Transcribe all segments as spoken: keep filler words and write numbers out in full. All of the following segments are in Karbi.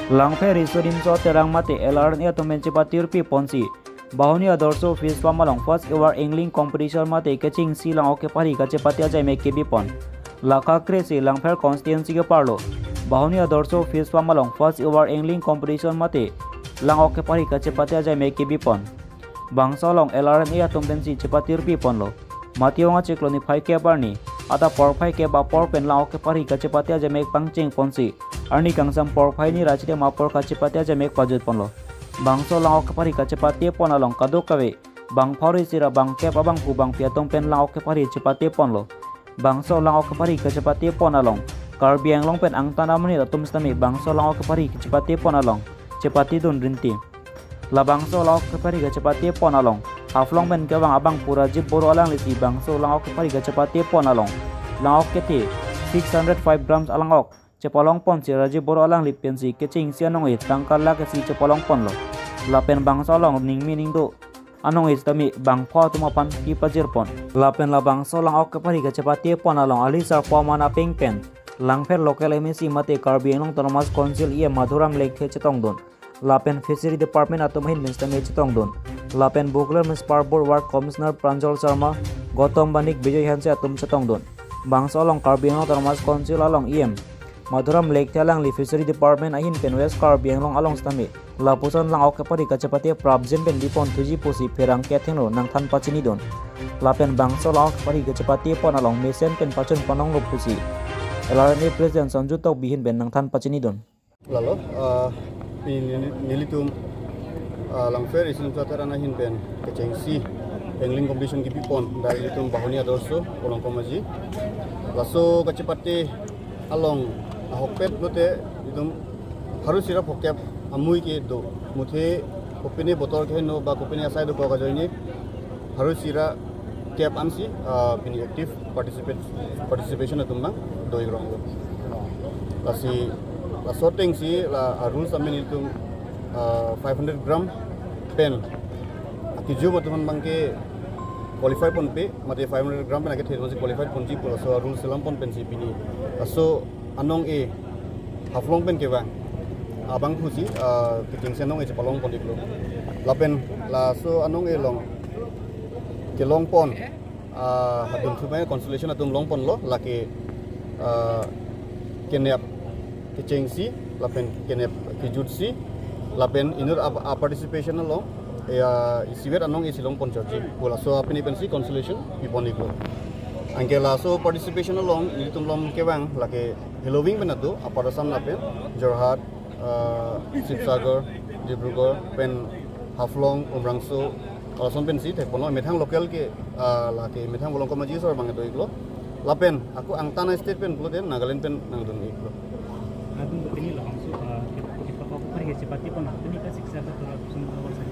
Langpher Riso Nimso Terang mate L R N A atum pen chepate-urpi ponsi Bahuni Adarsho Fish Farm along first ever angling competition mate kechengsi lang-ok kepari kachepate ajaimek kebi pon. Lake kre-isi Langpher constituency ke-arlo Bahuni Adarsho Fish Farm along first ever angling competition mate lang-ok kepari kachepate ajaimek kebi pon. Bangso along L R N A atum pensi chepate-urpi ponlo. Matiyong achiklo niphai kep arni, adap porphai kep apor pen lang-ok kepari kachepate ajaimek pangcheng ponsi arni kangsam porphai ni ra chedem apor kachepate ajaimek pajut ponlo. Bangso lang-ok kepari kachepate pon along kadokave bang pharo isi ra bang kep abangphu bangphi atum pen lang-ok kepari chepate ponlo. Bangso lang-ok kepari kachepate pon along Karbi Anglong pen angtan amonit atum sitame bangso lang-ok kepari kachepate pon along chepatedun rinti. Labangso lang-ok kepari kachepate pon along Haflong pen kevang abangphu Rajib Boro alanglisi bangso lang-ok kepari kachepate pon along lang-ok kethe six hundred five grams a lang-ok chepalong ponsi Rajib Boro alangli pensi kechengsi anong-e tangka lakh isi chepalong ponlo. Lapen bangso along ningme ningdo anong-e sitame bang pho atum aphan kepajir pon. Lapen labangso lang-ok kepari kachepate pon along ali sarpo aman apeng pen Langpher local M A C mate Karbi Anglong Autonomous Council E M Madhuram Lekthe chetongdun. Lapen Fishery Department atum ahin pen sitame chetongdun. Lapen Bokula Municipal Board Ward Commissioner Pranjal Sharma, Gautam Banik, Bijoy Hanse atum chetongdun. Bangso along Karbi Anglong Autonomous Council along E M Madhuram Lekthe alangli Fishery Department ahin pen West Karbi Anglong along sitame lapuson lang-ok kepari kachepate prapjin pen bipon thuji pusi pherangke athengno nangthan pachinidun. Lapen bangso lang-ok kepari kachepate pon along mesen pen pachun pononglo pusi L R N A President Sanju Tokbi ahin pen nangthan pachinidun. Lalo, ah, neli-, nelitum, ah, Langpher Riso Nimso Terang ahin pen kechengsi angling competition kebi pon, dak ilitum Bahuni Adarsho Kolongkom Aji. Laso kachepate along ahokpet lote itum pharo isi ra phokep amui kedo. Muthe kopine botor keheno ba kopine asai dokok ajoine pharo isi ra kep ansi, ah, pini active participate, participation atum abang do-ik ronglo. Lasi, laso atengsi la, ah, rules amen itum, ah, five hundred gram pen akejum atum abangke qualify ponpe, mate five hundred gram pen akethe atumsi qualify ponji pu laso rules selam pon pensi pini laso anong-e Haflong pen kevang abangphusi, ah, kechengsi anong-e chepalong pon-iklo. Lapen laso anong-e along kelong pon, ah, atum thu pen consolation atum long ponlo, lake, ah, kenep kechengsi, lapen kenep kejutsi, lapen inut a, a participation along, ya, isivet anong-e si long pon chotji pu laso apini pensi consolation pi pon-iklo. Anke laso participation along nelitum along kevang lake Heloving pen ado, Upper Assam lapen Jorhat, ah, Sibsagar, Dibrugarh pen Haflong, Umrangso, lason pensi thek ponlo, methang local ke, ah, lake methang Kolongkom Aji asor abang do-iklo. Lapen ako angtan a-state pen pulote Nagaland pen nangdun-iklo. Latum kopine labangso, ah, ke, ke, ke, ke, ke, chepate pon, pini kasiksak ta lapuson awal sa.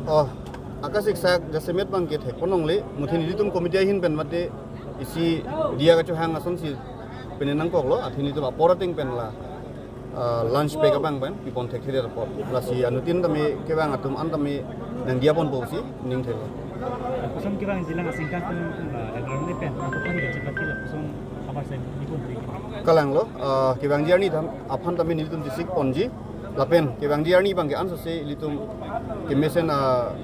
Oh, akasiksak jasemet abangke thek pon longle, muthe nelitum committee ahin pen mate isi diya kachohang asonsi pine nangkoklo, athe nelitum apor ateng pen la, ah, lunch pack abang pen pi pon thekthe apot. Lasi anuttin tame kevang atum an tame nangdiya ponpo pusi ning thelo. Lapuson kevangji lang asingkan pen, ah, L R N A pen, ako kepari kachepate lapuson kabar sa di pon thek. Kalang lo, ah, kevangji arni atum aphan tame nelitum disik ponji, lapen kevangji arni abangke ansose ilitum kemesen, ah,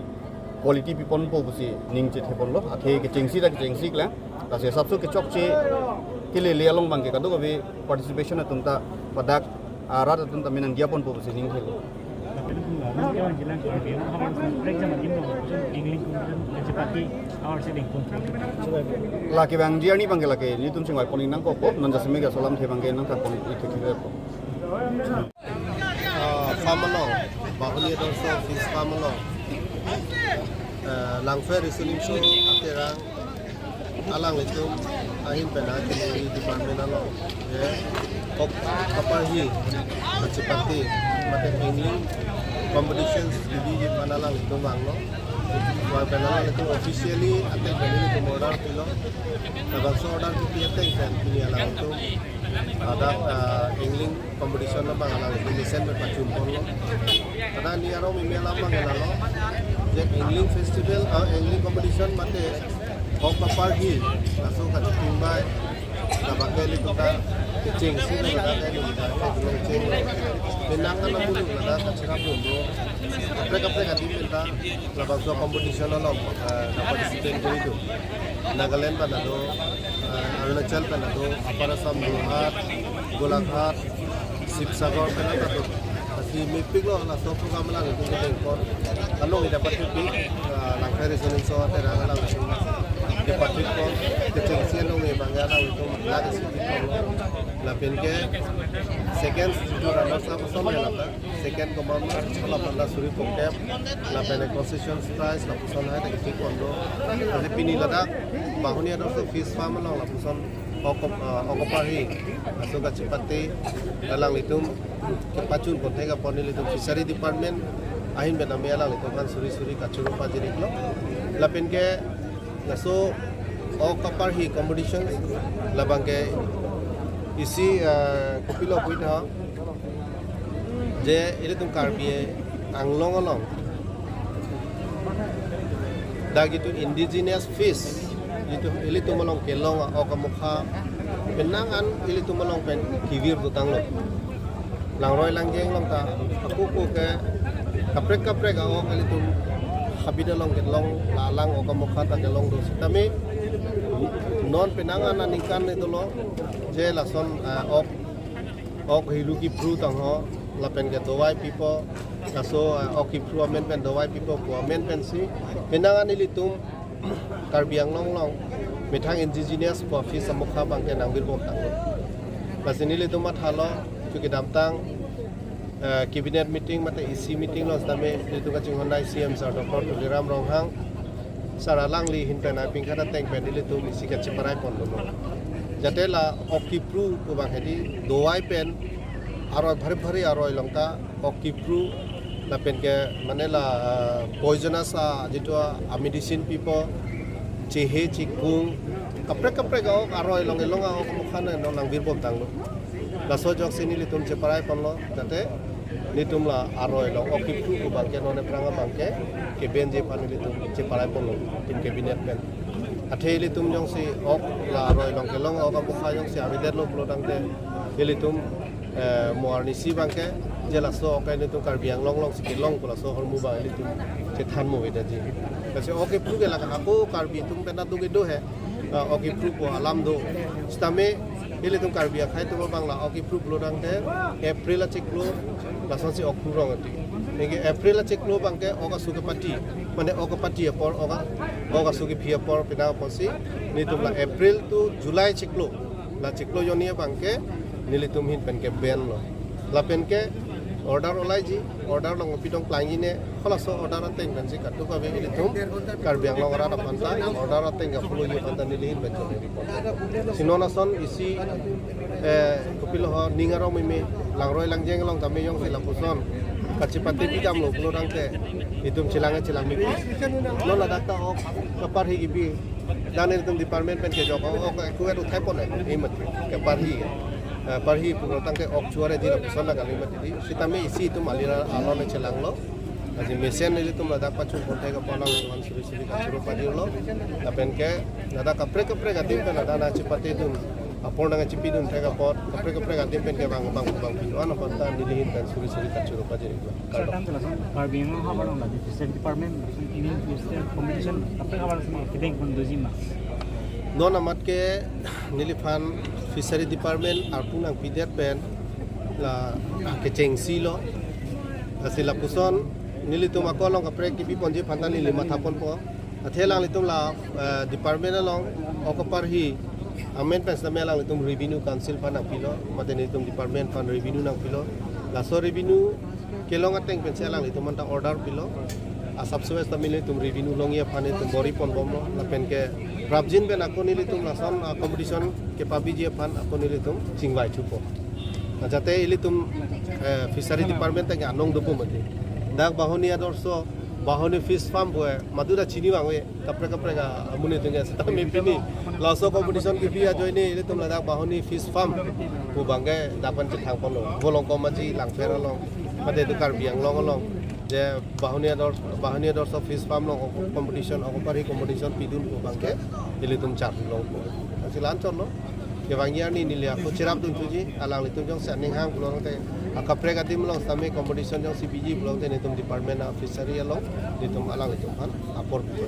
quality pi ponpo pusi ning chethe ponlo, athe kechengsi ta kechengsi klang. Lasi asapso kechokche kelele along abangke kadokave participation atum ta padak arat atum tame nangdiya ponpo pusi ning thelo. Lapen kevangji lang Karbi Anglong havar, for example, adim dong, angling competition kachepate havar si dengpon. La kevangji arni abangke lake nelitum chingvai pon-ik nangkokpo, non jasemet ke laso alamthe abangke nangthan pon-ik thekthe apot. Ah, farm along, Bahuni Adarsho Fish Farm along, ah, Langpher Riso Nimso Terang alanglitum ahin pen a Fishery Department along, ya, kok kaparhi kachepate mate angling competitions kebi aphan alanglitum vanglo. Vang pen alanglitum officially ateng pen ilitum order pilo. Labangso order kepi ateng pen pini alanglitum hadak, ah, angling competition abang alanglitum mesen pen pachun ponlo. Hadak neli arong meme alam abang lalo, je angling festival, ah, angling competition mate kok kaparhi, laso kachingbai, labangke ilitum ta kechengsi, labangke ilitum ta kecheng. Kachira pundo, kaprek kaprek adim pen ta labangso competition along, eh, na participate kori do. Nagaland pen do, eh, Arunachal pen do, Upper Assam, Jorhat, Golaghat, Sibsagar pen ta do. Lasi mepik lo laso program alanglitum kedeng pon. Anong ida pati pi, eh, Langpher Resonance Hall atera alanglitum kepatri pon, kechengsi anong e bang alanglitum lagi si pon. Lapen ke second jitu runners up ason ya lata. Second komat ma, lapen la suri pokep, lapen concession prize, lapuson hai ta kepik pon do. Lasi pini ladak Bahuni Adorsho Fish Farm along lapuson ok, eh, ok aparhi aso kachipate alanglitum kepachun pon thek apot nelitum Fishery Department ahin pen tame alanglitum aphan suri suri kachoro pajir iklo. Lapen ke laso ok aparhi competition labang ke isi, eh, kopilo puitha je ilitum Karbi Anglong along dak jitu indigenous fish, jitu ilitum along kelong a-ok amokha penang an ilitum along pen kevir dotanglo. Langroi langjeng along ta ako ako ke kaprek kaprek a-ok ilitum habit along kelong, la alang ok amokha ta kelong do sitame non penang an aningkan ne dolo je lason, eh, ok, ok hiru kiphru tangho, lapen ke dovai pipo, laso, eh, ok kiphru amen pen dovai pipo pu amen pensi penang an ilitum Karbi Anglong along methang indigenous pu fish amokha abang ke nangbir bom tanglo. Lasi nelitum mathalo, chu kedamtang, eh, cabinet meeting mate E C meeting along sitame nelitum kachinghon nai C M sir Doctor Tuliram Ronghang sir alangli ahin pen aphi khat ateng pen nelitum isi kachiparai pon dolo. Jate la ok kiphru pu abang hedi dovai pen aroi bhari bhari aroi along ta ok kiphru lapen ke mane la, ah, poisonous a jitu a, a medicine pipo, chehe chikung, kaprek kaprek a-ok aroi along elong a-ok amokha ne non nangbir bom tanglo. Laso ajoksi nelitum cheparai ponlo, jate nelitum la aroi along ok kiphru pu abang ke non aphrang abang ke kebenji aphan nelitum cheparai ponlo, nelitum cabinet pen. Athe ilitum jongsi ok la aroi along kelong ok amokha jongsi avedetlo pulo tangte ilitum, eh, mo arnisi abang ke je laso ok ke nelitum Karbi Anglong alongsi kelong pu laso ahormu abang ilitum chethan mo avedaji. Kasi ok kiphru ke la ako Karbi atum pen ta do kedo he, eh, ok kiphru pu alam do. Sitame ilitum Karbi akhei atum abang la ok kiphru pulo tangte April achiklo lasonsi ok phru rong ati. Neke April achiklo abang ke ok asu kepati, mane ok kepati apor, ok a-, ok asu kephi apor pina apotsi nelitum la April to July chiklo, la chiklo jonni abang ke nelitum ahin pen ke ban lo. Lapen ke order olaiji, order along pi dong plangji ne, halaso order ateng pensi kadokave ilitum Karbi Anglong arat aphan ta order ateng ke follow ji aphan ta neli ahin pen chonri pon. Si non ason isi, eh, kopilo ho ning arong meme, langroi langjeng along tame jongsi lapuson kachipate pidamlo pulo tangte itum chelang chelang meme. Non ladak ta ok aparhi kibi, dan itum department pen kejok ok, ok, kuat uthai pon e, imat aparhi. Eh, aparhi pulo tangte ok chuare di lapuson la kali mati di. Sitame isi itum alira alon chelanglo. Aji mesen ilitum ladak pachun pon thek apot alanglitum aphan suri suri kachoro pajirlo. Lapen ke ladak kaprek kaprek adim pen ladak nangchipatedun apor nangchipidun thek apot kaprek kaprek adim pen ke bang bang bang pido an apot ta neli ahin pen suri suri kachoro pajir iklo. Sir, tangte lason Karbi Anglong havar along la fishery department ini fishery competition kaprek havar along kedeng pon doji ma? Non amat ke neliphan fishery department arpu nangpidet pen la kechengsi lo. Lasi lapuson nelitum ako along kaprek kipi ponji aphan ta neli matha ponpo. Athe alanglitum la, eh, department along ok aparhi amen pen sitame alanglitum revenue council aphan nangpilo, mate nelitum department aphan revenue nangpilo. Laso revenue kelong ateng pensi alanglitum aphan ta order pilo. Asapso sitame nelitum revenue longji aphan itum bor-i pon bomlo, lapen ke prapjin pen ako nelitum lason, ah, competition kepabiji aphan ako nelitum chingvai thupo. Nah, jate ilitum, eh, fishery department ta ke anong dopo mati. Dak Bahuni Adorsho, Bahuni Fish Farm pu e, madu ta chini vang ave, kaprek kaprek amonit atum ke sitame pini laso competition kipi ajoine ilitum ladak Bahuni Fish Farm pu abang ke dak pen chethang ponlo. Bolong komaji Langpher along, mate itum Karbi Anglong along je Bahuni Ador, Bahuni Adorsho Fish Farm along competition, ok aparhi competition pidun pu abang ke ilitum charlongpo. Lasi la-an chotlo. Kevangji arni neli ako cherapdun thuji, alanglitum jongsi aning hang pulo tangte, akaprek adim along sitame competition jongsi biji pulo tangte netum department a fishery along netum alanglitum aphan apor pi.